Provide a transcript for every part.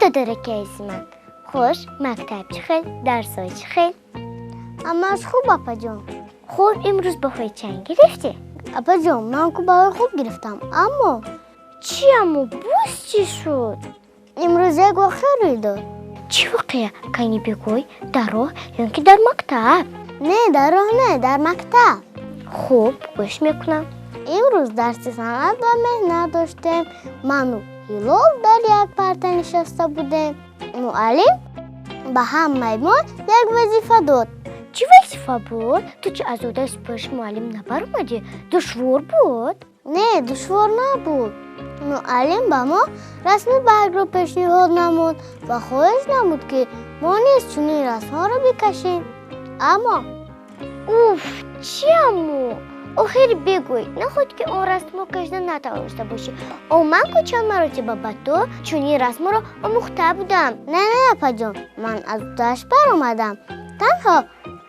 Додараки азизи ман, хуш, мактаб чӣ хел, дарсҳо чӣ хел? Ҳамааш хуб, апаҷон. Хуб, имрӯз баҳои чанд гирифтӣ? Апаҷон, ман ку баҳои хуб гирифтам, аммо Чӣ аммо? Боз чӣ шуд? Имрӯз як воқеа рӯй дод. Чӣ воқеа? Кани бигӯй, дар роҳ ё ки дар мактаб? Не, дар роҳ не, дар мактаб. Хуб, гӯш мекунам. Имрӯз дарси санъат ва меҳнат доштем. Ману Ҳилол дар як парта нишаста будем. Муаллим ба ҳамаи мо як вазифа дод. Чӣ вазифа буд? Ту чӣ, аз уҳдаи супориши муаллим набаромадӣ? Душвор буд? Не, душвор набуд. Муаллим ба мо расми баргро пешниҳод намуд ва хоҳиш намуд, ки мо низ чунин расмҳоро бикашем, аммо Уф, чӣ аммо? Охир бигӯй, наход ки он расмҳо кашида натавониста бошӣ? О, ман ку чанд маротиба ба ту чунин расмҳоро омӯхта будам. Не, не, апаҷон, ман аз уҳдааш баромадам. Танҳо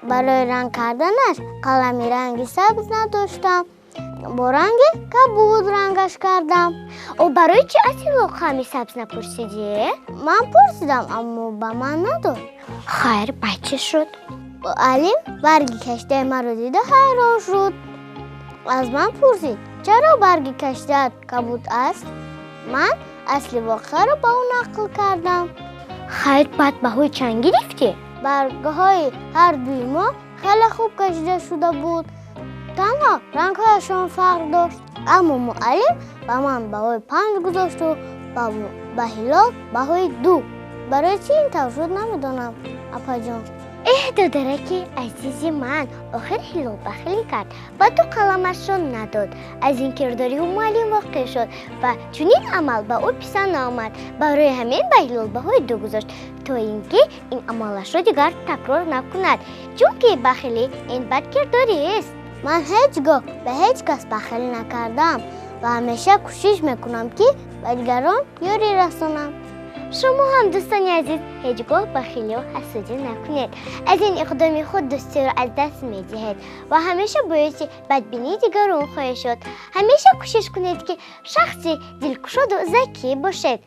барои ранг карданаш қалами ранги сабз надоштам, бо ранги кабуд рангаш кардам. О, барои чӣ аз Ҳилол қалами сабз напурсидӣ? Ман пурсидам, аммо ба ман надод. Хайр, баъд чӣ шуд? Муаллим барги кашидаи маро дида ҳайрон шуд. Аз ман пурсид, чаро барги кашидаат кабуд аст. Ман асли воқеаро ба ӯ нақл кардам. Хайр, баъд баҳои чанд гирифтӣ? Баргҳои ҳар дуи мо хеле хуб кашида шуда буд, танҳо рангҳояшон фарқ дошт. Аммо муаллим ба ман баҳои 5 гузошту ба Ҳилол баҳои 2. Барои чӣ ин тавр шуд, намедонам, апаҷон. Эҳ, додараки азизи ман, охир Ҳилол бахилӣ кард, ба ту қаламашро надод. Аз ин кирдори ӯ муаллим воқиф шуд ва чунин амал ба ӯ писанд наомад. Барои ҳамин ба Ҳилол баҳои 2 гузошт, то ин ки ин амалашро дигар такрор накунад, чунки бахилӣ ин бадкирдорист. Ман ҳеҷ гоҳ ба ҳеҷ кас бахилӣ накардам ва ҳамеша кӯшиш мекунам, ки ба дигарон ёрӣ расонам. Шумо ҳам, дӯстони азиз, ҳеҷ гоҳ бахилиу ҳасудӣ накунед. Аз ин иқдоми худ дӯстиро аз даст медиҳед ва ҳамеша боиси бадбинии дигарон хоҳед шуд. Ҳамеша кӯшиш кунед, ки шахси дилкушоду закӣ бошед.